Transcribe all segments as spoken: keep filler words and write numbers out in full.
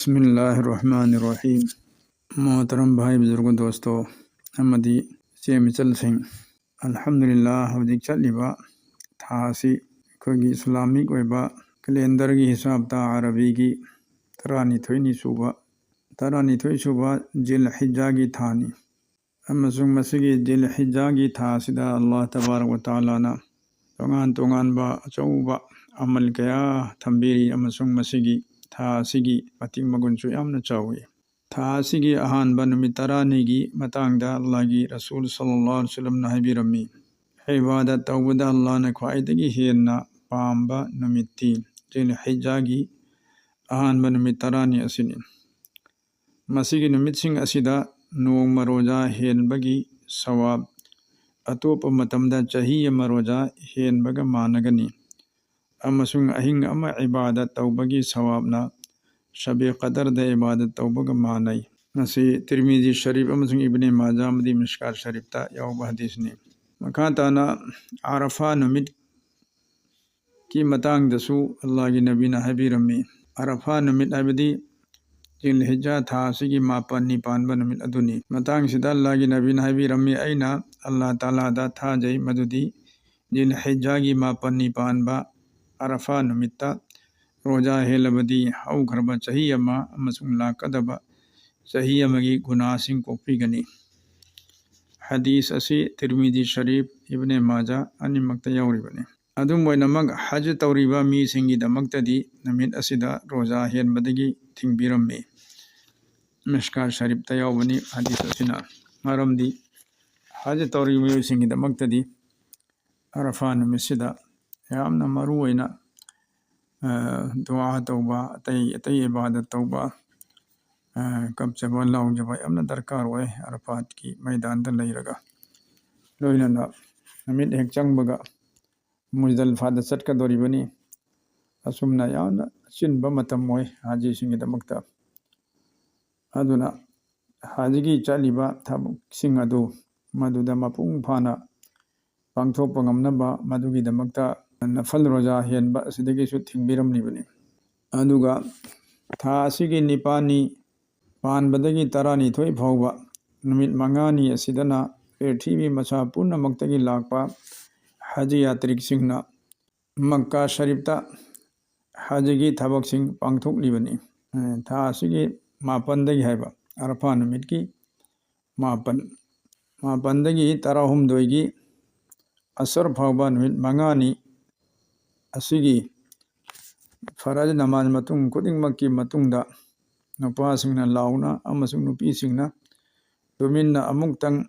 ꯕꯤꯁꯃꯤꯜꯂꯥꯍꯤꯔ ꯔꯍꯃꯥꯅꯤꯔ ꯔꯍꯤꯝ꯫ ꯃꯣꯍꯇꯔꯝ ꯚꯥꯏ ꯕꯨꯖꯨꯔꯒ ꯗꯣꯁꯇꯣ ꯑꯃꯗꯤ ꯏꯆꯦ ꯃꯆꯜꯁꯤꯡ, ꯑꯜꯍꯝꯗꯨꯂꯤꯜꯂꯥ, ꯍꯧꯖꯤꯛ ꯆꯠꯂꯤꯕ ꯊꯥ ꯑꯁꯤ ꯑꯩꯈꯣꯏꯒꯤ ꯏꯁꯂꯥꯃꯤꯛ ꯑꯣꯏꯕ ꯀꯦꯂꯦꯟꯗꯔꯒꯤ ꯍꯤꯁꯥꯕꯇ ꯑꯔꯕꯤꯒꯤ ꯇꯔꯥꯅꯤꯊꯣꯏꯅꯤ ꯁꯨꯕ, ꯇꯔꯥꯅꯤꯊꯣꯏ ꯁꯨꯕ ꯖꯤꯜ ꯍꯤꯖꯥꯒꯤ ꯊꯥꯅꯤ꯫ ꯑꯃꯁꯨꯡ ꯃꯁꯤꯒꯤ ꯖꯤꯜ ꯍꯤꯖꯥꯒꯤ ꯊꯥ ꯑꯁꯤꯗ ꯑꯜꯂꯥꯍ ꯇꯕꯥꯔꯛ ꯋ ꯇꯥꯂꯥꯅ ꯇꯣꯉꯥꯟ ꯇꯣꯉꯥꯟꯕ ꯑꯆꯧꯕ ꯑꯃꯜ ꯀꯌꯥ ꯊꯝꯕꯤꯔꯤ, ꯑꯃꯁꯨꯡ ꯃꯁꯤꯒꯤ ꯊꯥ ꯑꯁꯤꯒꯤ ꯃꯇꯤꯛ ꯃꯒꯨꯟꯁꯨ ꯌꯥꯝꯅ ꯆꯥꯎꯏ꯫ ꯊꯥ ꯑꯁꯤꯒꯤ ꯑꯍꯥꯟꯕ ꯅꯨꯃꯤꯠ ꯇꯔꯥꯅꯤꯒꯤ ꯃꯇꯥꯡꯗ ꯑꯜꯂꯥꯍꯒꯤ ꯔꯁꯨꯜ ꯁꯜꯂꯜꯂꯥꯍꯨ ꯑꯂꯩꯍꯤ ꯋꯁꯜꯂꯝꯅ ꯍꯥꯏꯕꯤꯔꯝꯃꯤ, ꯏꯕꯥꯗꯠ ꯇꯧꯕꯗ ꯑꯜꯂꯥꯍꯅ ꯈ꯭ꯋꯥꯏꯗꯒꯤ ꯍꯦꯟꯅ ꯄꯥꯝꯕ ꯅꯨꯃꯤꯠꯇꯤ ꯖꯤꯜ ꯍꯤꯖꯥꯒꯤ ꯑꯍꯥꯟꯕ ꯅꯨꯃꯤꯠ ꯇꯔꯥꯅꯤ ꯑꯁꯤꯅꯤ꯫ ꯃꯁꯤꯒꯤ ꯅꯨꯃꯤꯠꯁꯤꯡ ꯑꯁꯤꯗ ꯅꯣꯡꯃ ꯔꯣꯖꯥ ꯍꯦꯟꯕꯒꯤ ꯁꯋꯥꯕ ꯑꯇꯣꯞꯄ ꯃꯇꯝꯗ ꯆꯍꯤ ꯑꯃ ꯔꯣꯖꯥ ꯍꯦꯟꯕꯒ ꯃꯥꯟꯅꯒꯅꯤ, ꯑꯃꯁꯨꯡ ꯑꯍꯤꯡ ꯑꯃ ꯏꯕꯥꯗꯠ ꯇꯧꯕꯒꯤ ꯁꯋꯥꯕꯅ ꯁꯕꯦ ꯀꯗꯔꯗ ꯏꯕꯥꯗꯠ ꯇꯧꯕꯒ ꯃꯥꯟꯅꯩ꯫ ꯃꯁꯤ ꯇꯤꯔꯃꯤꯖꯤ ꯁꯔꯤꯐ ꯑꯃꯁꯨꯡ ꯏꯕꯅꯦ ꯃꯥꯖꯥ ꯑꯃꯗꯤ ꯃꯤꯁꯀꯥꯠ ꯁꯔꯤꯐꯇ ꯌꯥꯎꯕ ꯍꯗꯤꯁꯅꯤ꯫ ꯃꯈꯥ ꯇꯥꯅ ꯑꯥꯔꯐꯥ ꯅꯨꯃꯤꯠ ꯀꯤ ꯃꯇꯥꯡꯗꯁꯨ ꯑꯜꯂꯥꯍꯒꯤ ꯅꯕꯤꯅ ꯍꯥꯏꯕꯤꯔꯝꯃꯤ꯫ ꯑꯔꯐꯥ ꯅꯨꯃꯤꯠ ꯍꯥꯏꯕꯗꯤ ꯖꯤꯜ ꯍꯤꯖꯥ ꯊꯥ ꯑꯁꯤꯒꯤ ꯃꯥꯄꯟꯅꯤ ꯄꯥꯟꯕ ꯅꯨꯃꯤꯠ ꯑꯗꯨꯅꯤ꯫ ꯃꯇꯥꯡꯁꯤꯗ ꯑꯜꯂꯥꯍꯒꯤ ꯅꯕꯤꯅ ꯍꯥꯏꯕꯤꯔꯝꯃꯤ, "ꯑꯩꯅ ꯑꯜꯂꯥꯍ ꯇꯥꯂꯥꯗ ꯊꯥꯖꯩ ꯃꯗꯨꯗꯤ ꯖꯤꯜ ꯍꯤꯖꯥꯒꯤ ꯃꯥꯄꯟꯅꯤ ꯄꯥꯟꯕ ꯑꯔꯐꯥ ꯅꯨꯃꯤꯠꯇ ꯔꯣꯖꯥ ꯍꯦꯜꯂꯕꯗꯤ ꯍꯧꯈ꯭ꯔꯕ ꯆꯍꯤ ꯑꯃ ꯑꯃꯁꯨꯡ ꯂꯥꯛꯀꯗꯕ ꯆꯍꯤ ꯑꯃꯒꯤ ꯒꯨꯅꯥꯁꯤꯡ ꯀꯣꯛꯄꯤꯒꯅꯤ"꯫ ꯍꯗꯤꯁ ꯑꯁꯤ ꯇꯤꯔꯃꯤꯖꯤ ꯁꯔꯤꯐ, ꯏꯕꯅꯦ ꯃꯥꯖꯥ ꯑꯅꯤꯃꯛꯇ ꯌꯥꯎꯔꯤꯕꯅꯤ꯫ ꯑꯗꯨꯝ ꯑꯣꯏꯅꯃꯛ, ꯍꯖ ꯇꯧꯔꯤꯕ ꯃꯤꯁꯤꯡꯒꯤꯗꯃꯛꯇꯗꯤ ꯅꯨꯃꯤꯠ ꯑꯁꯤꯗ ꯔꯣꯖꯥ ꯍꯦꯟꯕꯗꯒꯤ ꯊꯤꯡꯕꯤꯔꯝꯃꯤ꯫ ꯃꯤꯁꯀꯥꯠ ꯁꯔꯤꯐꯇ ꯌꯥꯎꯕꯅꯤ ꯍꯗꯤꯁ ꯑꯁꯤꯅ꯫ ꯃꯔꯝꯗꯤ ꯍꯖ ꯇꯧꯔꯤꯕ ꯃꯤꯑꯣꯏꯁꯤꯡꯒꯤꯗꯃꯛꯇꯗꯤ ꯑꯔꯐꯥ ꯅꯨꯃꯤꯠꯁꯤꯗ ꯌꯥꯝꯅ ꯃꯔꯨ ꯑꯣꯏꯅ, ꯑ, ꯗꯨꯋꯥ ꯇꯧꯕ, ꯑꯇꯩ ꯑꯇꯩ ꯏꯕꯥꯗꯠ ꯇꯧꯕ, ꯑ, ꯀꯞꯆꯕ ꯂꯥꯎꯖꯕ ꯌꯥꯝꯅ ꯗꯔꯀꯥꯔ ꯑꯣꯏ꯫ ꯑꯔꯐꯥꯠꯀꯤ ꯃꯩꯗꯥꯟꯗ ꯂꯩꯔꯒ, ꯂꯣꯏꯅꯅ ꯅꯨꯃꯤꯠ ꯍꯦꯛ ꯆꯪꯕꯒ ꯃꯨꯖꯗꯜꯐꯥꯗ ꯆꯠꯀꯗꯧꯔꯤꯕꯅꯤ꯫ ꯑꯁꯨꯝꯅ ꯌꯥꯝꯅ ꯑꯆꯤꯟꯕ ꯃꯇꯝ ꯑꯣꯏ ꯍꯥꯖꯤꯁꯤꯡꯒꯤꯗꯃꯛꯇ꯫ ꯑꯗꯨꯅ ꯍꯥꯖꯤꯒꯤ ꯆꯠꯂꯤꯕ ꯊꯕꯛꯁꯤꯡ ꯑꯗꯨ ꯃꯗꯨꯗ ꯃꯄꯨꯡ ꯐꯥꯅ ꯄꯥꯡꯊꯣꯛꯄ ꯉꯝꯅꯕ ꯃꯗꯨꯒꯤꯗꯃꯛꯇ ꯅꯐꯜ ꯔꯣꯖꯥ ꯍꯦꯟꯕ ꯑꯁꯤꯗꯒꯤꯁꯨ ꯊꯤꯡꯕꯤꯔꯝꯂꯤꯕꯅꯤ꯫ ꯑꯗꯨꯒ ꯊꯥ ꯑꯁꯤꯒꯤ ꯅꯤꯄꯥꯜꯅꯤ ꯄꯥꯟꯕꯗꯒꯤ ꯇꯔꯥꯅꯤꯊꯣꯏ ꯐꯥꯎꯕ ꯅꯨꯃꯤꯠ ꯃꯉꯥꯅꯤ ꯑꯁꯤꯗꯅ ꯄ꯭ꯔꯤꯊꯤꯕꯤ ꯃꯁꯥ ꯄꯨꯝꯅꯃꯛꯇꯒꯤ ꯂꯥꯛꯄ ꯍꯖ ꯌꯥꯇ꯭ꯔꯤꯛꯁꯤꯡꯅ ꯃꯛꯀꯥ ꯁꯔꯤꯐꯇ ꯍꯖꯒꯤ ꯊꯕꯛꯁꯤꯡ ꯄꯥꯡꯊꯣꯛꯂꯤꯕꯅꯤ꯫ ꯊꯥ ꯑꯁꯤꯒꯤ ꯃꯥꯄꯟꯗꯒꯤ ꯍꯥꯏꯕ ꯑꯔꯐꯥ ꯅꯨꯃꯤꯠꯀꯤ ꯃꯥꯄꯟ, ꯃꯥꯄꯟꯗꯒꯤ ꯇꯔꯥꯍꯨꯝꯗꯣꯏꯒꯤ ꯑꯁꯔ ꯐꯥꯎꯕ ꯅꯨꯃꯤꯠ ꯃꯉꯥꯅꯤ ꯑꯁꯤꯒꯤ ꯐꯔꯖ ꯅꯃꯥꯖ ꯃꯇꯨꯡ ꯈꯨꯗꯤꯡꯃꯛꯀꯤ ꯃꯇꯨꯡꯗ ꯅꯨꯄꯥꯁꯤꯡꯅ ꯂꯥꯎꯅ ꯑꯃꯁꯨꯡ ꯅꯨꯄꯤꯁꯤꯡꯅ ꯇꯨꯃꯤꯟꯅ ꯑꯃꯨꯛꯇꯪ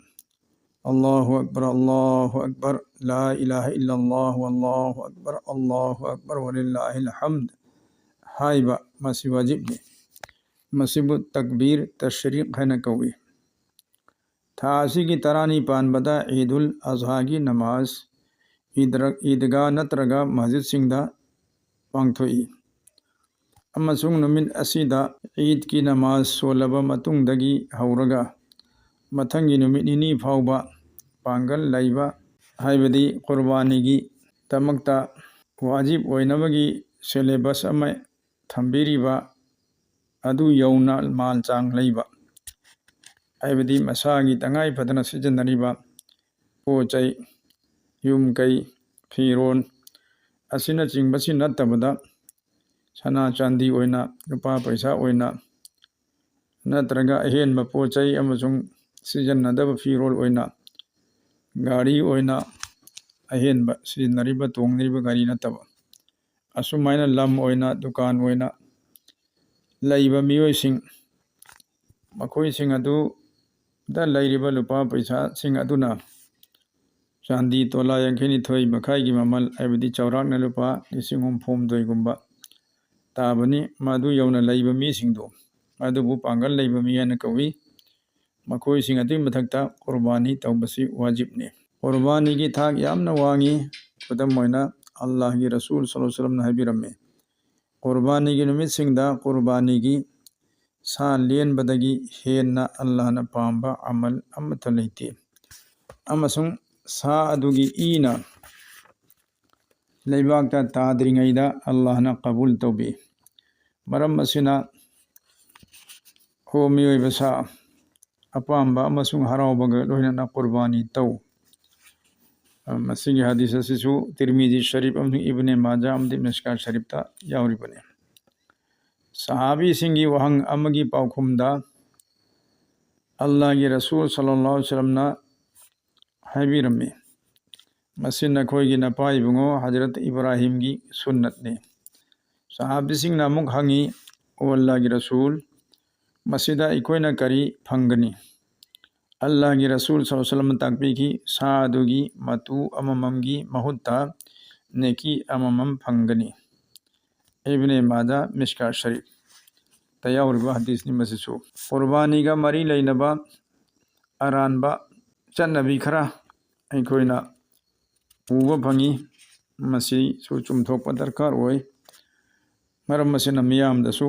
"ꯑꯜꯂꯥꯍꯨ ꯑꯛꯕꯔ, ꯑꯜꯂꯥꯍꯨ ꯑꯛꯕꯔ, ꯂꯥ ꯏꯂꯥꯍ ꯏꯜꯂꯜꯂꯥꯍꯨ, ꯑꯜꯂꯥꯍꯨ ꯑꯛꯕꯔ, ꯑꯜꯂꯥꯍꯨ ꯑꯛꯕꯔ, ꯋꯥꯂꯤꯜꯂꯥꯍꯤꯜ ꯍꯝꯗ" ꯍꯥꯏꯕ ꯃꯁꯤ ꯋꯥꯖꯤꯕꯅꯤ꯫ ꯃꯁꯤꯕꯨ ꯇꯛꯕꯤꯔ ꯇꯁꯔꯤꯛ ꯍꯥꯏꯅ ꯀꯧꯏ꯫ ꯊꯥ ꯑꯁꯤꯒꯤ ꯇꯔꯥꯅꯤ ꯄꯥꯟꯕꯗ ꯏꯗꯨꯜ ꯑꯖꯍꯥꯒꯤ ꯅꯃꯥꯖ ꯏꯗ꯭ꯔ-, ꯏꯗꯒꯥ ꯅꯠꯇ꯭ꯔꯒ ꯃꯁꯖꯤꯗꯁꯤꯡꯗ ꯄꯥꯡꯊꯣꯛꯏ꯫ ꯑꯃꯁꯨꯡ ꯅꯨꯃꯤꯠ ꯑꯁꯤꯗ ꯏꯗꯀꯤ ꯅꯃꯥꯖ ꯁꯣꯜꯂꯕ ꯃꯇꯨꯡꯗꯒꯤ ꯍꯧꯔꯒ ꯃꯊꯪꯒꯤ ꯅꯨꯃꯤꯠ ꯅꯤꯅꯤ ꯐꯥꯎꯕ ꯄꯥꯡꯒꯜ ꯂꯩꯕ, ꯍꯥꯏꯕꯗꯤ ꯀꯨꯔꯕꯥꯅꯤꯒꯤ ꯗꯃꯛꯇ ꯋꯥꯖꯤꯕ ꯑꯣꯏꯅꯕꯒꯤ ꯁꯦꯂꯦꯕꯁ ꯑꯃ ꯊꯝꯕꯤꯔꯤꯕ ꯑꯗꯨ ꯌꯧꯅ ꯃꯥꯜ ꯆꯥꯡ ꯂꯩꯕ, ꯍꯥꯏꯕꯗꯤ ꯃꯁꯥꯒꯤ ꯇꯉꯥꯏ ꯐꯗꯅ ꯁꯤꯖꯤꯟꯅꯔꯤꯕ ꯄꯣꯠ ꯆꯩ, ꯌꯨꯝ ꯀꯩ, ꯐꯤꯔꯣꯜ ꯑꯁꯤꯅꯆꯤꯡꯕꯁꯤ ꯅꯠꯇꯕꯗ, ꯁꯅꯥ ꯆꯥꯟꯗꯤ ꯑꯣꯏꯅ, ꯂꯨꯄꯥ ꯄꯩꯁꯥ ꯑꯣꯏꯅ, ꯅꯠꯇ꯭ꯔꯒ ꯑꯍꯦꯟꯕ ꯄꯣꯠ ꯆꯩ ꯑꯃꯁꯨꯡ ꯁꯤꯖꯤꯟꯅꯗꯕ ꯐꯤꯔꯣꯜ ꯑꯣꯏꯅ, ꯒꯥꯔꯤ ꯑꯣꯏꯅ, ꯑꯍꯦꯟꯕ ꯁꯤꯖꯤꯟꯅꯔꯤꯕ, ꯇꯣꯡꯅꯔꯤꯕ ꯒꯥꯔꯤ ꯅꯠꯇꯕ, ꯑꯁꯨꯃꯥꯏꯅ ꯂꯝ ꯑꯣꯏꯅ, ꯗꯨꯀꯥꯟ ꯑꯣꯏꯅ ꯂꯩꯕ ꯃꯤꯑꯣꯏꯁꯤꯡ, ꯃꯈꯣꯏꯁꯤꯡ ꯑꯗꯨꯗ ꯂꯩꯔꯤꯕ ꯂꯨꯄꯥ ꯄꯩꯁꯥꯁꯤꯡ ꯑꯗꯨꯅ ꯆꯥꯟꯗꯤ ꯇꯣꯂꯥ ꯌꯥꯡꯈꯩꯅꯤꯊꯣꯏ ꯃꯈꯥꯏꯒꯤ ꯃꯃꯜ, ꯍꯥꯏꯕꯗꯤ ꯆꯥꯎꯔꯥꯛꯅ ꯂꯨꯄꯥ ꯂꯤꯁꯤꯡ ꯍꯨꯝꯐꯨꯍꯨꯝꯗꯣꯏꯒꯨꯝꯕ ꯇꯥꯕꯅꯤ꯫ ꯃꯗꯨ ꯌꯧꯅ ꯂꯩꯕ ꯃꯤꯁꯤꯡꯗꯨ ꯑꯗꯨꯕꯨ ꯄꯥꯡꯒꯜ ꯂꯩꯕ ꯃꯤ ꯍꯥꯏꯅ ꯀꯧꯏ꯫ ꯃꯈꯣꯏꯁꯤꯡ ꯑꯗꯨꯒꯤ ꯃꯊꯛꯇ ꯀꯨꯔꯕꯥꯅꯤ ꯇꯧꯕꯁꯤ ꯋꯥꯖꯤꯕꯅꯤ꯫ ꯀꯨꯔꯕꯥꯅꯤꯒꯤ ꯊꯥꯛ ꯌꯥꯝꯅ ꯋꯥꯡꯉꯤ꯫ ꯈꯨꯗꯝ ꯑꯣꯏꯅ, ꯑꯜꯂꯥꯍꯒꯤ ꯔꯁꯨꯜ ꯁꯜꯂꯜꯂꯥꯍꯨ ꯑꯂꯩꯍꯤ ꯋꯁꯜꯂꯝꯅ ꯍꯥꯏꯕꯤꯔꯝꯃꯤ, "ꯀꯨꯔꯕꯥꯅꯤꯒꯤ ꯅꯨꯃꯤꯠꯁꯤꯡꯗ ꯀꯨꯔꯕꯥꯅꯤꯒꯤ ꯁꯥ ꯂꯦꯟꯕꯗꯒꯤ ꯍꯦꯟꯅ ꯑꯜꯂꯥꯍꯅ ꯄꯥꯝꯕ ꯑꯃꯜ ꯑꯃꯠꯇ ꯂꯩꯇꯦ꯫ ꯑꯃꯁꯨꯡ ꯁꯥ ꯑꯗꯨꯒꯤ ꯏꯅ ꯂꯩꯕꯥꯛꯇ ꯇꯥꯗ꯭ꯔꯤꯉꯩꯗ ꯑꯜꯂꯥꯍꯅ ꯀꯕꯨꯜ ꯇꯧꯕꯤ꯫ ꯃꯔꯝ ꯑꯁꯤꯅ, ꯍꯣ ꯃꯤꯑꯣꯏꯕ ꯁꯥ, ꯑꯄꯥꯝꯕ ꯑꯃꯁꯨꯡ ꯍꯔꯥꯎꯕꯒ ꯂꯣꯏꯅꯅ ꯀꯨꯔꯕꯥꯅꯤ ꯇꯧ꯫ ꯃꯁꯤꯒꯤ ꯍꯗꯤꯁ ꯑꯁꯤꯁꯨ ꯇꯤꯔꯃꯤꯖꯤ ꯁꯔꯤꯐ ꯑꯃꯁꯨꯡ ꯏꯕꯅꯦ ꯃꯥꯖꯥ ꯑꯃꯗꯤ ꯃꯤꯁꯀꯥꯠ ꯁꯔꯤꯐꯇ ꯌꯥꯎꯔꯤꯕꯅꯤ꯫ ꯁꯍꯥꯕꯤꯁꯤꯡꯒꯤ ꯋꯥꯍꯪ ꯑꯃꯒꯤ ꯄꯥꯎꯈꯨꯝꯗ ꯑꯜꯂꯥꯍꯒꯤ ꯔꯁꯨꯜ ꯁꯜꯂꯜꯂꯥꯍꯨ ꯑꯂꯩꯍꯤ ꯋꯁꯜꯂꯝꯅ ꯍꯥꯏꯕꯤꯔꯝꯃꯤ, "ꯃꯁꯤ ꯅꯈꯣꯏꯒꯤ ꯅꯄꯥ ꯏꯕꯨꯡꯉꯣ ꯍꯖꯔꯠ ꯏꯕ꯭ꯔꯥꯍꯤꯝꯒꯤ ꯁꯨꯟꯅꯠꯅꯤ꯫" ꯁꯍꯥꯕꯤꯁꯤꯡꯅ ꯑꯃꯨꯛ ꯍꯪꯉꯤ, "ꯑꯣ ꯑꯜꯂꯥꯍꯒꯤ ꯔꯁꯨꯜ, ꯃꯁꯤꯗ ꯑꯩꯈꯣꯏꯅ ꯀꯔꯤ ꯐꯪꯒꯅꯤ?" ꯑꯜꯂꯥꯍꯒꯤ ꯔꯁꯨꯜ ꯁꯜꯂꯜꯂꯥꯍꯨ ꯑꯂꯩꯍꯤ ꯋꯁꯜꯂꯝꯅ ꯇꯥꯛꯄꯤꯈꯤ, "ꯁꯥ ꯑꯗꯨꯒꯤ ꯃꯇꯨ ꯑꯃꯃꯝꯒꯤ ꯃꯍꯨꯠꯇ ꯅꯦꯀꯤ ꯑꯃꯃꯝ ꯐꯪꯒꯅꯤ꯫" ꯏꯕꯅꯦ ꯃꯥꯖꯥ, ꯃꯤꯁꯀꯥꯠ ꯁꯔꯤꯐꯇ ꯌꯥꯎꯔꯤꯕ ꯍꯗꯤꯁꯅꯤ ꯃꯁꯤꯁꯨ꯫ ꯀꯨꯔꯕꯥꯅꯤꯒ ꯃꯔꯤ ꯂꯩꯅꯕ ꯑꯔꯥꯟꯕ ꯆꯠꯅꯕꯤ ꯈꯔ ꯑꯩꯈꯣꯏꯅ ꯎꯕ ꯐꯪꯉꯤ꯫ ꯃꯁꯤꯁꯨ ꯆꯨꯝꯊꯣꯛꯄ ꯗꯔꯀꯥꯔ ꯑꯣꯏ꯫ ꯃꯔꯝ ꯑꯁꯤꯅ ꯃꯤꯌꯥꯝꯗꯁꯨ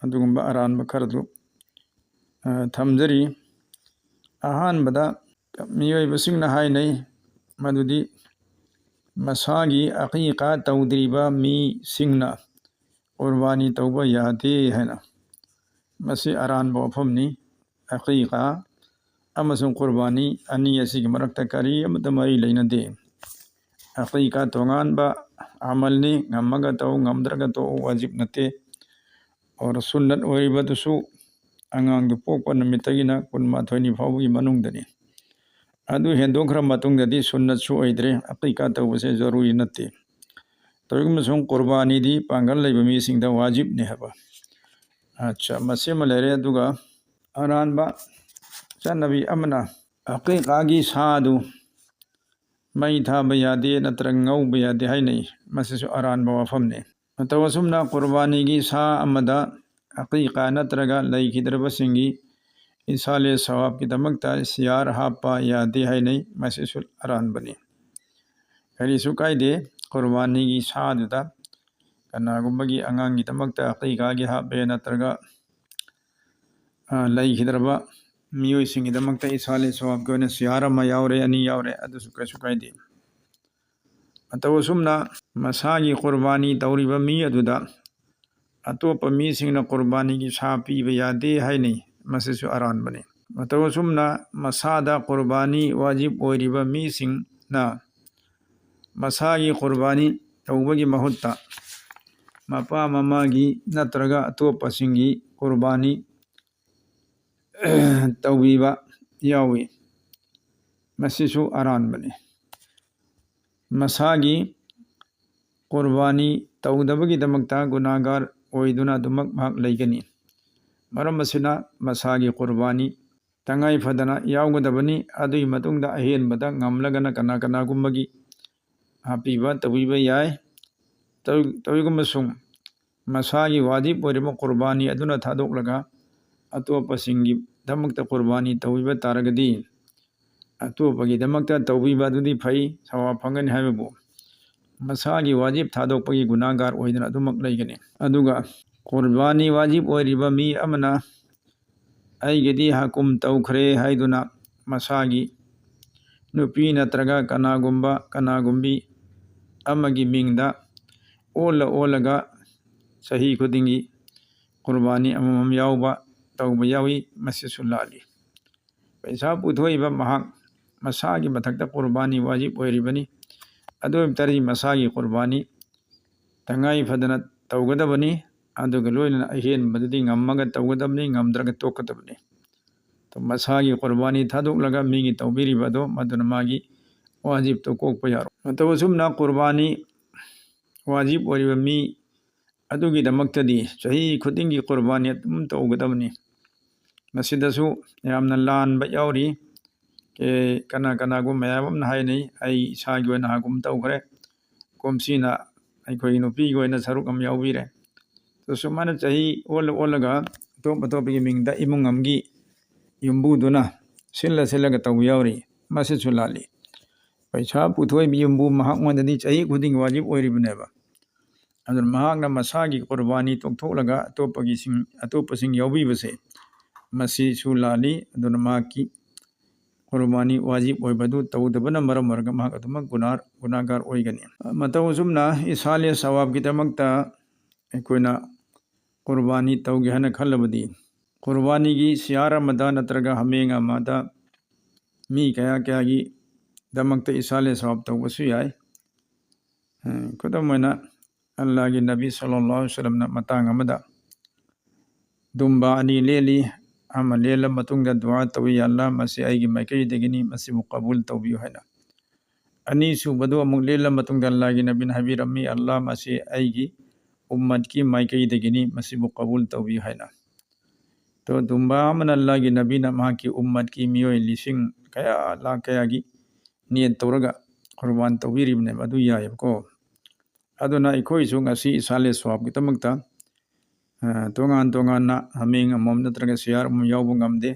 ꯑꯗꯨꯒꯨꯝꯕ ꯑꯔꯥꯟꯕ ꯈꯔꯗꯨ, ꯑ, ꯊꯝꯖꯔꯤ꯫ ꯑꯍꯥꯟꯕꯗ ꯃꯤꯑꯣꯏꯕꯁꯤꯡꯅ ꯍꯥꯏꯅꯩ ꯃꯗꯨꯗꯤ ꯃꯁꯥꯒꯤ ꯑꯀꯤꯀꯥ ꯇꯧꯗ꯭ꯔꯤꯕ ꯃꯤꯁꯤꯡꯅ ꯀꯨꯔꯕꯥꯅꯤ ꯇꯧꯕ ꯌꯥꯗꯦ ꯍꯥꯏꯅ꯫ ꯃꯁꯤ ꯑꯔꯥꯟꯕ ꯋꯥꯐꯝꯅꯤ꯫ ꯑꯀꯤꯀꯥ ꯑꯃꯁꯨꯡ ꯀꯨꯔꯕꯥꯅꯤ ꯑꯅꯤ ꯑꯁꯤꯒꯤ ꯃꯔꯛꯇ ꯀꯔꯤ ꯑꯃꯠꯇ ꯃꯔꯤ ꯂꯩꯅꯗꯦ꯫ ꯑꯀꯤꯀꯥ ꯇꯣꯉꯥꯟꯕ ꯑꯃꯜꯅꯤ, ꯉꯝꯃꯒ ꯇꯧ, ꯉꯝꯗ꯭ꯔꯒ ꯇꯣꯛꯎ, ꯋꯥꯖꯤꯕ ꯅꯠꯇꯦ꯫ ꯑꯣꯔ ꯁꯨꯟꯅꯠ ꯑꯣꯏꯔꯤꯕꯗꯨꯁꯨ ꯑꯉꯥꯡꯗꯨ ꯄꯣꯛꯄ ꯅꯨꯃꯤꯠꯇꯒꯤꯅ ꯀꯨꯟꯃꯥꯊꯣꯏꯅꯤ ꯐꯥꯎꯕꯒꯤ ꯃꯅꯨꯡꯗꯅꯤ꯫ ꯑꯗꯨ ꯍꯦꯟꯗꯣꯛꯈ꯭ꯔ ꯃꯇꯨꯡꯗꯗꯤ ꯁꯨꯟꯅꯠꯁꯨ ꯑꯣꯏꯗ꯭ꯔꯦ, ꯑꯀꯤꯀꯥ ꯇꯧꯕꯁꯦ ꯖꯔꯨꯔꯤ ꯅꯠꯇꯦ꯫ ꯇꯧꯏꯒꯨꯝꯕꯁꯨꯡ ꯀꯨꯔꯕꯥꯅꯤꯗꯤ ꯄꯥꯡꯒꯜ ꯂꯩꯕ ꯃꯤꯁꯤꯡꯗ ꯋꯥꯖꯤꯕꯅꯤ ꯍꯥꯏꯕ꯫ ꯑꯠꯆꯥ, ꯃꯁꯤꯃ ꯂꯩꯔꯦ꯫ ꯑꯗꯨꯒ ꯑꯔꯥꯟꯕ ꯆꯠꯅꯕꯤ ꯑꯃꯅ ꯑꯀꯤꯀꯥꯒꯤ ꯁꯥꯗꯨ ꯃꯩ ꯊꯥꯕ ꯌꯥꯗꯦ ꯅꯠꯇ꯭ꯔꯒ ꯉꯧꯕ ꯌꯥꯗꯦ ꯍꯥꯏꯅꯩ꯫ ꯃꯁꯤꯁꯨ ꯑꯔꯥꯟꯕ ꯋꯥꯐꯝꯅꯤ꯫ ꯃꯇꯧ ꯑꯁꯨꯝꯅ ꯀꯨꯔꯕꯥꯅꯤꯒꯤ ꯁꯥ ꯑꯃꯗ ꯑꯀꯤꯀꯥ ꯅꯠꯇ꯭ꯔꯒ ꯂꯩꯈꯤꯗ꯭ꯔꯕꯁꯤꯡꯒꯤ ꯏꯁꯥꯂꯦ ꯁꯋꯥꯕꯀꯤꯗꯃꯛꯇ ꯁꯤꯌꯥꯔ ꯍꯥꯞꯄ ꯌꯥꯗꯦ ꯍꯥꯏꯅꯩ꯫ ꯃꯁꯤꯁꯨ ꯑꯔꯥꯟꯕꯅꯤ꯫ ꯀꯔꯤꯁꯨ ꯀꯥꯏꯗꯦ, ꯀꯨꯔꯕꯥꯅꯤꯒꯤ ꯁꯥꯗꯨꯗ ꯀꯅꯥꯒꯨꯝꯕꯒꯤ ꯑꯉꯥꯡꯒꯤꯗꯃꯛꯇ ꯑꯀꯤꯀꯥꯒꯤ ꯍꯥꯞꯄꯦ ꯅꯠꯇ꯭ꯔꯒ, ꯑ, ꯂꯩꯈꯤꯗ꯭ꯔꯕ ꯃꯤꯑꯣꯏꯁꯤꯡꯒꯤꯗꯃꯛꯇ ꯏꯁꯥꯂꯦ ꯁꯋꯥꯕꯀꯤ ꯑꯣꯏꯅ ꯁꯤꯌꯥꯔ ꯑꯃ ꯌꯥꯎꯔꯦ, ꯑꯅꯤ ꯌꯥꯎꯔꯦ, ꯑꯗꯨꯁꯨ ꯀꯩꯁꯨ ꯀꯥꯏꯗꯦ꯫ ꯃꯇꯧ ꯑꯁꯨꯝꯅ ꯃꯁꯥꯒꯤ ꯀꯨꯔꯕꯥꯅꯤ ꯇꯧꯔꯤꯕ ꯃꯤ ꯑꯗꯨꯗ ꯑꯇꯣꯞꯄ ꯃꯤꯁꯤꯡꯅ ꯀꯨꯔꯕꯥꯅꯤꯒꯤ ꯁꯥ ꯄꯤꯕ ꯌꯥꯗꯦ ꯍꯥꯏꯅꯩ꯫ ꯃꯁꯤꯁꯨ ꯑꯔꯥꯟꯕꯅꯤ꯫ ꯃꯇꯧ ꯑꯁꯨꯝꯅ ꯃꯁꯥꯗ ꯀꯨꯔꯕꯥꯅꯤ ꯋꯥꯖꯤꯕ ꯑꯣꯏꯔꯤꯕ ꯃꯤꯁꯤꯡꯅ ꯃꯁꯥꯒꯤ ꯀꯨꯔꯕꯥꯅꯤ ꯇꯧꯕꯒꯤ ꯃꯍꯨꯠꯇ ꯃꯄꯥ ꯃꯃꯥꯒꯤ ꯅꯠꯇ꯭ꯔꯒ ꯑꯇꯣꯞꯄꯁꯤꯡꯒꯤ ꯀꯨꯔꯕꯥꯅꯤ ꯇꯧꯕꯤꯕ ꯌꯥꯎꯏ꯫ ꯃꯁꯤꯁꯨ ꯑꯔꯥꯟꯕꯅꯤ꯫ ꯃꯁꯥꯒꯤ ꯀꯨꯔꯕꯥꯅꯤ ꯇꯧꯗꯕꯒꯤꯗꯃꯛꯇ ꯒꯨꯅꯥꯒꯥꯔ ꯑꯣꯏꯗꯨꯅ ꯑꯗꯨꯃꯛ ꯃꯍꯥꯛ ꯂꯩꯒꯅꯤ꯫ ꯃꯔꯝ ꯑꯁꯤꯅ ꯃꯁꯥꯒꯤ ꯀꯨꯔꯕꯥꯅꯤ ꯇꯉꯥꯏ ꯐꯗꯅ ꯌꯥꯎꯒꯗꯕꯅꯤ꯫ ꯑꯗꯨꯒꯤ ꯃꯇꯨꯡꯗ ꯑꯍꯦꯟꯕꯗ ꯉꯝꯂꯒꯅ ꯀꯅꯥ ꯀꯅꯥꯒꯨꯝꯕꯒꯤ ꯍꯥꯞꯄꯤꯕ ꯇꯧꯕꯤꯕ ꯌꯥꯏ꯫ ꯇꯧ-, ꯇꯧꯏꯒꯨꯝꯕꯁꯨꯡ ꯃꯁꯥꯒꯤ ꯋꯥꯖꯤꯕ ꯑꯣꯏꯔꯤꯕ ꯀꯨꯔꯕꯥꯅꯤ ꯑꯗꯨꯅ ꯊꯥꯗꯣꯛꯂꯒ ꯑꯇꯣꯞꯄꯁꯤꯡꯒꯤꯗꯃꯛꯇ ꯀꯨꯔꯕꯥꯅꯤ ꯇꯧꯕꯤꯕ ꯇꯥꯔꯒꯗꯤ, ꯑꯇꯣꯞꯄꯒꯤꯗꯃꯛꯇ ꯇꯧꯕꯤꯕ ꯑꯗꯨꯗꯤ ꯐꯩ, ꯁꯋꯥꯕ ꯐꯪꯒꯅꯤ ꯍꯥꯏꯕꯕꯨ, ꯃꯁꯥꯒꯤ ꯋꯥꯖꯤꯕ ꯊꯥꯗꯣꯛꯄꯒꯤ ꯒꯨꯅꯥꯒꯥꯔ ꯑꯣꯏꯗꯨꯅ ꯑꯗꯨꯃꯛ ꯂꯩꯒꯅꯤ꯫ ꯑꯗꯨꯒ ꯀꯨꯔꯕꯥꯅꯤ ꯋꯥꯖꯤꯕ ꯑꯣꯏꯔꯤꯕ ꯃꯤ ꯑꯃꯅ "ꯑꯩꯒꯤꯗꯤ ꯍꯥꯀꯨꯝ ꯇꯧꯈ꯭ꯔꯦ" ꯍꯥꯏꯗꯨꯅ ꯃꯁꯥꯒꯤ ꯅꯨꯄꯤ ꯅꯠꯇ꯭ꯔꯒ ꯀꯅꯥꯒꯨꯝꯕ ꯀꯅꯥꯒꯨꯝꯕꯤ ꯑꯃꯒꯤ ꯃꯤꯡꯗ ꯑꯣꯜꯂ ꯑꯣꯜꯂꯒ ꯆꯍꯤ ꯈꯨꯗꯤꯡꯒꯤ ꯀꯨꯔꯕꯥꯅꯤ ꯑꯃꯃꯝ ꯌꯥꯎꯕ ꯇꯧꯕ ꯌꯥꯎꯏ꯫ ꯃꯁꯤꯁꯨ ꯂꯥꯜꯂꯤ꯫ ꯄꯩꯁꯥ ꯄꯨꯊꯣꯛꯏꯕ ꯃꯍꯥꯛ ꯃꯁꯥꯒꯤ ꯃꯊꯛꯇ ꯀꯨꯔꯕꯥꯅꯤ ꯋꯥꯖꯤꯕ ꯑꯣꯏꯔꯤꯕꯅꯤ꯫ ꯑꯗꯨ ꯑꯣꯏꯕ ꯇꯥꯔꯗꯤ ꯃꯁꯥꯒꯤ ꯀꯨꯔꯕꯥꯅꯤ ꯇꯉꯥꯏ ꯐꯗꯅ ꯇꯧꯒꯗꯕꯅꯤ꯫ ꯑꯗꯨꯒ ꯂꯣꯏꯅꯅ ꯑꯍꯦꯟꯕꯗꯨꯗꯤ ꯉꯝꯃꯒ ꯇꯧꯒꯗꯕꯅꯤ, ꯉꯝꯗ꯭ꯔꯒ ꯇꯣꯛꯀꯗꯕꯅꯤ꯫ ꯃꯁꯥꯒꯤ ꯀꯨꯔꯕꯥꯅꯤ ꯊꯥꯗꯣꯛꯂꯒ ꯃꯤꯒꯤ ꯇꯧꯕꯤꯔꯤꯕ ꯑꯗꯣ ꯃꯗꯨꯅ ꯃꯥꯒꯤ ꯋꯥꯖꯤꯕꯇꯣ ꯀꯣꯛꯄ ꯌꯥꯔꯣꯏ꯫ ꯃꯇꯧ ꯑꯁꯨꯝꯅ ꯀꯨꯔꯕꯥꯅꯤ ꯋꯥꯖꯤꯕ ꯑꯣꯏꯔꯤꯕ ꯃꯤ ꯑꯗꯨꯒꯤꯗꯃꯛꯇꯗꯤ ꯆꯍꯤ ꯈꯨꯗꯤꯡꯒꯤ ꯀꯨꯔꯕꯥꯅꯤ ꯑꯗꯨꯝ ꯇꯧꯒꯗꯕꯅꯤ꯫ ꯃꯁꯤꯗꯁꯨ ꯌꯥꯝꯅ ꯂꯥꯟꯕ ꯌꯥꯎꯔꯤ꯫ ꯑꯦ, ꯀꯅꯥ ꯀꯅꯥꯒꯨꯝꯕ ꯃꯌꯥꯝ ꯑꯃꯅ ꯍꯥꯏꯅꯩ, "ꯑꯩ ꯏꯁꯥꯒꯤ ꯑꯣꯏꯅ ꯍꯥꯀꯨꯝ ꯇꯧꯈ꯭ꯔꯦ, ꯀꯨꯝꯁꯤꯅ ꯑꯩꯈꯣꯏꯒꯤ ꯅꯨꯄꯤꯒꯤ ꯑꯣꯏꯅ ꯁꯔꯨꯛ ꯑꯃ ꯌꯥꯎꯕꯤꯔꯦ"꯫ ꯑꯗꯨ ꯁꯨꯃꯥꯏꯅ ꯆꯍꯤ ꯑꯣꯜꯂ ꯑꯣꯜꯂꯒ ꯑꯇꯣꯞ ꯑꯇꯣꯞꯄꯒꯤ ꯃꯤꯡꯗ ꯏꯃꯨꯡ ꯑꯃꯒꯤ ꯌꯨꯝꯕꯨꯗꯨꯅ ꯁꯤꯜꯂ ꯁꯤꯜꯂꯒ ꯇꯧꯕ ꯌꯥꯎꯔꯤ꯫ ꯃꯁꯤꯁꯨ ꯂꯥꯜꯂꯤ꯫ ꯄꯩꯁꯥ ꯄꯨꯊꯣꯛꯏꯕ ꯌꯨꯝꯕꯨ ꯃꯍꯥꯛꯉꯣꯟꯗꯗꯤ ꯆꯍꯤ ꯈꯨꯗꯤꯡꯒꯤ ꯋꯥꯖꯤꯕ ꯑꯣꯏꯔꯤꯕꯅꯦꯕ꯫ ꯑꯗꯨꯅ ꯃꯍꯥꯛꯅ ꯃꯁꯥꯒꯤ ꯀꯨꯔꯕꯥꯅꯤ ꯇꯣꯛꯊꯣꯛꯂꯒ ꯑꯇꯣꯞꯄꯒꯤꯁꯤꯡ, ꯑꯇꯣꯞꯄꯁꯤꯡ ꯌꯥꯎꯕꯤꯕꯁꯦ, ꯃꯁꯤꯁꯨ ꯂꯥꯜꯂꯤ꯫ ꯑꯗꯨꯅ ꯃꯍꯥꯛꯀꯤ ꯀꯨꯔꯕꯥꯅꯤ ꯋꯥꯖꯤꯕ ꯑꯣꯏꯕꯗꯨ ꯇꯧꯗꯕꯅ ꯃꯔꯝ ꯑꯣꯏꯔꯒ ꯃꯍꯥꯛ ꯑꯗꯨꯃꯛ ꯒꯨꯅꯥꯔ-, ꯒꯨꯅꯥꯒꯥꯔ ꯑꯣꯏꯒꯅꯤ꯫ ꯃꯇꯧ ꯑꯁꯨꯝꯅ ꯏꯁꯥꯂꯦ ꯁꯋꯥꯕꯀꯤꯗꯃꯛꯇ ꯑꯩꯈꯣꯏꯅ ꯀꯨꯔꯕꯥꯅꯤ ꯇꯧꯒꯦ ꯍꯥꯏꯅ ꯈꯜꯂꯕꯗꯤ, ꯀꯨꯔꯕꯥꯅꯤꯒꯤ ꯁꯤꯌꯥꯔ ꯑꯃꯗ ꯅꯠꯇ꯭ꯔꯒ ꯍꯥꯃꯦꯡ ꯑꯃꯗ ꯃꯤ ꯀꯌꯥ ꯀꯌꯥꯒꯤꯗꯃꯛꯇ ꯏꯁꯥꯂꯦ ꯁꯋꯥꯕ ꯇꯧꯕꯁꯨ ꯌꯥꯏ꯫ ꯑ, ꯈꯨꯗꯝ ꯑꯣꯏꯅ, ꯑꯜꯂꯥꯍꯒꯤ ꯅꯕꯤ ꯁꯜꯂꯜꯂꯥꯍꯨ ꯑꯂꯩꯍꯤ ꯋꯁꯜꯂꯝꯅ ꯃꯇꯥꯡ ꯑꯃꯗ ꯗꯨꯝꯕꯥ ꯑꯅꯤ ꯂꯦꯜꯂꯤ, ꯑꯃ ꯂꯦꯜꯂ ꯃꯇꯨꯡꯗ ꯗꯨꯋꯥ ꯇꯧꯏ, "ꯌꯥ ꯑꯜꯂꯥꯍ, ꯃꯁꯤ ꯑꯩꯒꯤ ꯃꯥꯏꯀꯩꯗꯒꯤꯅꯤ, ꯃꯁꯤꯕꯨ ꯀꯕꯨꯜ ꯇꯧꯕꯤꯌꯨ" ꯍꯥꯏꯅ꯫ ꯑꯅꯤꯁꯨꯕꯗꯨ ꯑꯃꯨꯛ ꯂꯦꯜꯂ ꯃꯇꯨꯡꯗ ꯑꯜꯂꯥꯍꯒꯤ ꯅꯕꯤꯅ ꯍꯥꯏꯕꯤꯔꯝꯃꯤ, "ꯑꯜꯂꯥꯍ, ꯃꯁꯤ ꯑꯩꯒꯤ ꯎꯝꯃꯠꯀꯤ ꯃꯥꯏꯀꯩꯗꯒꯤꯅꯤ, ꯃꯁꯤꯕꯨ ꯀꯕꯨꯜ ꯇꯧꯕꯤꯌꯨ" ꯍꯥꯏꯅ꯫ ꯇꯣ, ꯗꯨꯝꯕꯥ ꯑꯃꯅ ꯑꯜꯂꯥꯍꯒꯤ ꯅꯕꯤꯅ ꯃꯍꯥꯛꯀꯤ ꯎꯝꯃꯠꯀꯤ ꯃꯤꯑꯣꯏ ꯂꯤꯁꯤꯡ ꯀꯌꯥ, ꯂꯥꯛ ꯀꯌꯥꯒꯤ ꯅꯤꯌꯠ ꯇꯧꯔꯒ ꯀꯨꯔꯕꯥꯟ ꯇꯧꯕꯤꯔꯤꯕꯅꯦꯕ, ꯑꯗꯨ ꯌꯥꯏꯑꯕꯀꯣ꯫ ꯑꯗꯨꯅ ꯑꯩꯈꯣꯏꯁꯨ ꯉꯁꯤ ꯏꯁꯥꯂꯦ ꯁ꯭ꯋꯥꯕꯀꯤꯗꯃꯛꯇ, ꯑ, ꯇꯣꯉꯥꯟ ꯇꯣꯉꯥꯟꯅ ꯍꯥꯃꯦꯡ ꯑꯃꯃꯝ ꯅꯠꯇ꯭ꯔꯒ ꯁꯤꯌꯥꯔ ꯑꯃꯃꯝ ꯌꯥꯎꯕ ꯉꯝꯗꯦ꯫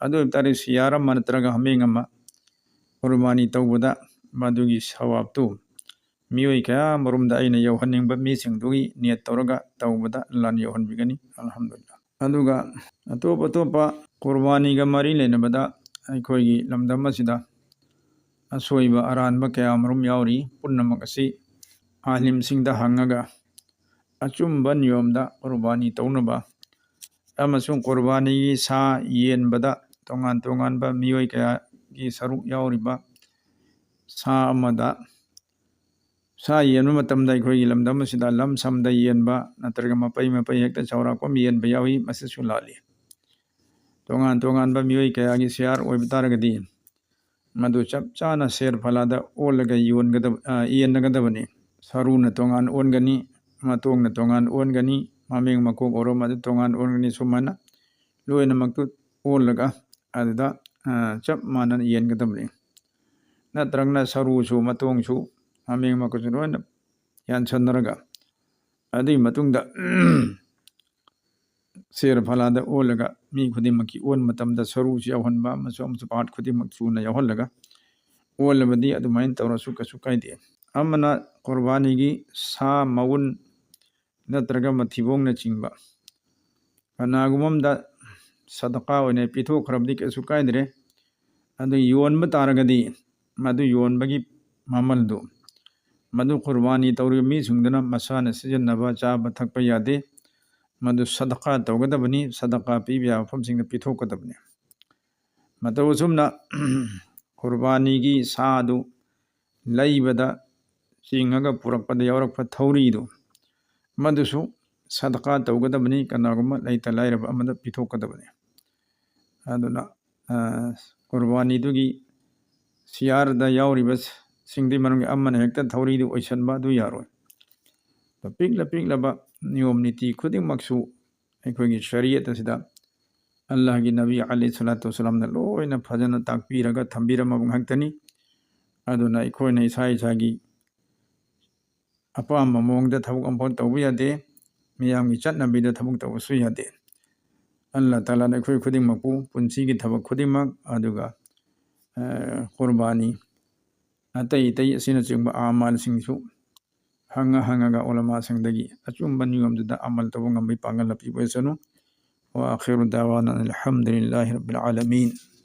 ꯑꯗꯨ ꯑꯣꯏꯕ ꯇꯥꯔꯗꯤ ꯁꯤꯌꯥꯔ ꯑꯃ ꯅꯠꯇ꯭ꯔꯒ ꯍꯥꯃꯦꯡ ꯑꯃ ꯀꯨꯔꯕꯥꯅꯤ ꯇꯧꯕꯗ ꯃꯗꯨꯒꯤ ꯁꯋꯥꯕꯇꯨ ꯃꯤꯑꯣꯏ ꯀꯌꯥ ꯃꯔꯨꯝꯗ ꯑꯩꯅ ꯌꯧꯍꯟꯅꯤꯡꯕ ꯃꯤꯁꯤꯡꯗꯨꯒꯤ ꯅꯤꯌꯠ ꯇꯧꯔꯒ ꯇꯧꯕꯗ ꯑꯜꯂꯥꯍꯅ ꯌꯧꯍꯟꯕꯤꯒꯅꯤ꯫ ꯑꯜꯍꯝꯗꯨꯂꯤꯜꯂꯥꯍ꯫ ꯑꯗꯨꯒ ꯑꯇꯣꯞ ꯑꯇꯣꯞꯄ ꯀꯨꯔꯕꯥꯅꯤꯒ ꯃꯔꯤ ꯂꯩꯅꯕꯗ ꯑꯩꯈꯣꯏꯒꯤ ꯂꯝꯗꯝ ꯑꯁꯤꯗ ꯑꯁꯣꯏꯕ ꯑꯔꯥꯟꯕ ꯀꯌꯥ ꯃꯔꯨꯝ ꯌꯥꯎꯔꯤ꯫ ꯄꯨꯝꯅꯃꯛ ꯑꯁꯤ ꯑꯥꯂꯤꯝꯁꯤꯡꯗ ꯍꯪꯉꯒ ꯑꯆꯨꯝꯕ ꯅꯤꯌꯣꯝꯗ ꯀꯨꯔꯕꯥꯅꯤ ꯇꯧꯅꯕ ꯑꯃꯁꯨꯡ ꯀꯨꯔꯕꯥꯅꯤꯒꯤ ꯁꯥ ꯌꯦꯟꯕꯗ ꯇꯣꯉꯥꯟ ꯇꯣꯉꯥꯟꯕ ꯃꯤꯑꯣꯏ ꯀꯌꯥꯒꯤ ꯁꯔꯨꯛ ꯌꯥꯎꯔꯤꯕ ꯁꯥ ꯑꯃꯗ, ꯁꯥ ꯌꯦꯟꯕ ꯃꯇꯝꯗ ꯑꯩꯈꯣꯏꯒꯤ ꯂꯝꯗꯝ ꯑꯁꯤꯗ ꯂꯝ ꯁꯝꯗ ꯌꯦꯟꯕ ꯅꯠꯇ꯭ꯔꯒ ꯃꯄꯩ ꯃꯄꯩ ꯍꯦꯛꯇ ꯆꯥꯎꯔꯥꯛꯄ ꯑꯃ ꯌꯦꯟꯕ ꯌꯥꯎꯏ, ꯃꯁꯤꯁꯨ ꯂꯥꯜꯂꯤ꯫ ꯇꯣꯉꯥꯟ ꯇꯣꯉꯥꯟꯕ ꯃꯤꯑꯣꯏ ꯀꯌꯥꯒꯤ ꯁꯤꯌꯥꯔ ꯑꯣꯏꯕ ꯇꯥꯔꯒꯗꯤ ꯃꯗꯨ ꯆꯞ ꯆꯥꯅ ꯁꯦꯔ ꯐꯂꯥꯗ ꯑꯣꯜꯂꯒ ꯌꯣꯟꯒꯗꯕ, ꯑ, ꯌꯦꯟꯅꯒꯗꯕꯅꯤ꯫ ꯁꯔꯨꯅ ꯇꯣꯉꯥꯟ ꯑꯣꯟꯒꯅꯤ, ꯃꯇꯣꯡꯅ ꯇꯣꯉꯥꯟ ꯑꯣꯟꯒꯅꯤ, ꯃꯃꯦꯡ ꯃꯀꯣꯛ ꯑꯣꯏꯔꯣ ꯃꯗꯨ ꯇꯣꯉꯥꯟ ꯑꯣꯟꯒꯅꯤ꯫ ꯁꯨꯃꯥꯏꯅ ꯂꯣꯏꯅꯃꯛꯇꯨ ꯑꯣꯜꯂꯒ ꯑꯗꯨꯗ, ꯑ, ꯆꯞ ꯃꯥꯟꯅꯅ ꯌꯦꯟꯒꯗꯕꯅꯤ꯫ ꯅꯠꯇ꯭ꯔꯒꯅ ꯁꯔꯨꯁꯨ ꯃꯇꯣꯡꯁꯨ ꯃꯃꯦꯡ ꯃꯀꯣꯛꯁꯨ ꯂꯣꯏꯅ ꯌꯥꯟꯁꯟꯅꯔꯒ ꯑꯗꯨꯒꯤ ꯃꯇꯨꯡꯗ ꯁꯦꯔ ꯐꯂꯥꯗ ꯑꯣꯜꯂꯒ ꯃꯤ ꯈꯨꯗꯤꯡꯃꯛꯀꯤ ꯑꯣꯟꯕ ꯃꯇꯝꯗ ꯁꯔꯨꯁꯨ ꯌꯥꯎꯍꯟꯕ ꯑꯃꯁꯨꯡ ꯑꯃꯁꯨ ꯄꯥꯔꯠ ꯈꯨꯗꯤꯡꯃꯛ ꯁꯨꯅ ꯌꯥꯎꯍꯜꯂꯒ ꯑꯣꯜꯂꯕꯗꯤ ꯑꯗꯨꯃꯥꯏꯅ ꯇꯧꯔꯁꯨ ꯀꯩꯁꯨ ꯀꯥꯏꯗꯦ꯫ ꯑꯃꯅ ꯀꯨꯔꯕꯥꯅꯤꯒꯤ ꯁꯥ ꯃꯎꯟ ꯅꯠꯇ꯭ꯔꯒ ꯃꯊꯤꯕꯣꯡꯅꯆꯤꯡꯕ ꯀꯅꯥꯒꯨꯝꯕ ꯑꯃꯗ ꯁꯗꯀꯥ ꯑꯣꯏꯅ ꯄꯤꯊꯣꯛꯈ꯭ꯔꯕꯗꯤ ꯀꯩꯁꯨ ꯀꯥꯏꯗ꯭ꯔꯦ꯫ ꯑꯗꯨ ꯌꯣꯟꯕ ꯇꯥꯔꯒꯗꯤ ꯃꯗꯨ ꯌꯣꯟꯕꯒꯤ ꯃꯃꯜꯗꯨ ꯃꯗꯨ ꯀꯨꯔꯕꯥꯅꯤ ꯇꯧꯔꯤꯕ ꯃꯤꯁꯤꯡꯗꯨꯅ ꯃꯁꯥꯅ ꯁꯤꯖꯤꯟꯅꯕ, ꯆꯥꯕ ꯊꯛꯄ ꯌꯥꯗꯦ꯫ ꯃꯗꯨ ꯁꯗꯀꯥ ꯇꯧꯒꯗꯕꯅꯤ, ꯁꯗꯀꯥ ꯄꯤꯕ ꯌꯥꯕ ꯃꯐꯝꯁꯤꯡꯗ ꯄꯤꯊꯣꯛꯀꯗꯕꯅꯤ꯫ ꯃꯇꯧ ꯑꯁꯨꯝꯅ ꯀꯨꯔꯕꯥꯅꯤꯒꯤ ꯁꯥꯗꯨ ꯂꯩꯕꯗ ꯆꯤꯡꯉꯒ ꯄꯨꯔꯛꯄꯗ ꯌꯥꯎꯔꯛꯄ ꯊꯧꯔꯤꯗꯨ, ꯃꯗꯨꯁꯨ ꯁꯗꯀꯥ ꯇꯧꯒꯗꯕꯅꯤ, ꯀꯅꯥꯒꯨꯝꯕ ꯂꯩꯇ ꯂꯥꯏꯔꯕ ꯑꯃꯗ ꯄꯤꯊꯣꯛꯀꯗꯕꯅꯤ꯫ ꯑꯗꯨꯅ, ꯑ, ꯀꯨꯔꯕꯥꯅꯤꯗꯨꯒꯤ ꯁꯤꯌꯥꯔꯗ ꯌꯥꯎꯔꯤꯕꯁꯤꯡꯗꯨꯒꯤ ꯃꯅꯨꯡꯒꯤ ꯑꯃꯅ ꯍꯦꯛꯇ ꯊꯧꯔꯤꯗꯨ ꯑꯣꯏꯁꯟꯕ ꯑꯗꯨ ꯌꯥꯔꯣꯏ꯫ ꯑꯗꯣ ꯄꯤꯛꯂ ꯄꯤꯛꯂꯕ ꯅꯤꯌꯣꯝ ꯅꯤꯇꯤ ꯈꯨꯗꯤꯡꯃꯛꯁꯨ ꯑꯩꯈꯣꯏꯒꯤ ꯁꯔꯤꯌꯠ ꯑꯁꯤꯗ ꯑꯜꯂꯥꯍꯒꯤ ꯅꯕꯤ ꯑꯂꯩꯍꯤ ꯁꯂꯥꯇꯨ ꯋꯁꯁꯂꯥꯝꯅ ꯂꯣꯏꯅ ꯐꯖꯅ ꯇꯥꯛꯄꯤꯔꯒ ꯊꯝꯕꯤꯔꯝꯃꯕ ꯉꯥꯛꯇꯅꯤ꯫ ꯑꯗꯨꯅ ꯑꯩꯈꯣꯏꯅ ꯏꯁꯥ ꯏꯁꯥꯒꯤ ꯑꯄꯥꯝꯕ ꯃꯑꯣꯡꯗ ꯊꯕꯛ ꯑꯃꯐꯥꯎ ꯇꯧꯕ ꯌꯥꯗꯦ꯫ ꯃꯤꯌꯥꯝꯒꯤ ꯆꯠꯅꯕꯤꯗ ꯊꯕꯛ ꯇꯧꯕꯁꯨ ꯌꯥꯗꯦ꯫ ꯑꯜꯂꯥꯍ ꯇꯥꯂꯥꯅ ꯑꯩꯈꯣꯏ ꯈꯨꯗꯤꯡꯃꯛꯄꯨ ꯄꯨꯟꯁꯤꯒꯤ ꯊꯕꯛ ꯈꯨꯗꯤꯡꯃꯛ, ꯑꯗꯨꯒ, ꯑ, ꯀꯨꯔꯕꯥꯅꯤ, ꯑꯇꯩ ꯑꯇꯩ ꯑꯁꯤꯅꯆꯤꯡꯕ ꯑꯃꯥꯜꯁꯤꯡꯁꯨ ꯍꯪꯉ ꯍꯪꯉꯒ ꯎꯂꯃꯥꯁꯤꯡꯗꯒꯤ ꯑꯆꯨꯝꯕ ꯅꯤꯌꯣꯝꯗꯨꯗ ꯑꯃꯜ ꯇꯧꯕ ꯉꯝꯕꯒꯤ ꯄꯥꯡꯒꯜ ꯄꯤꯕ ꯑꯣꯏꯁꯅꯨ꯫ وآخر دعوانا أن الحمد لله رب العالمين.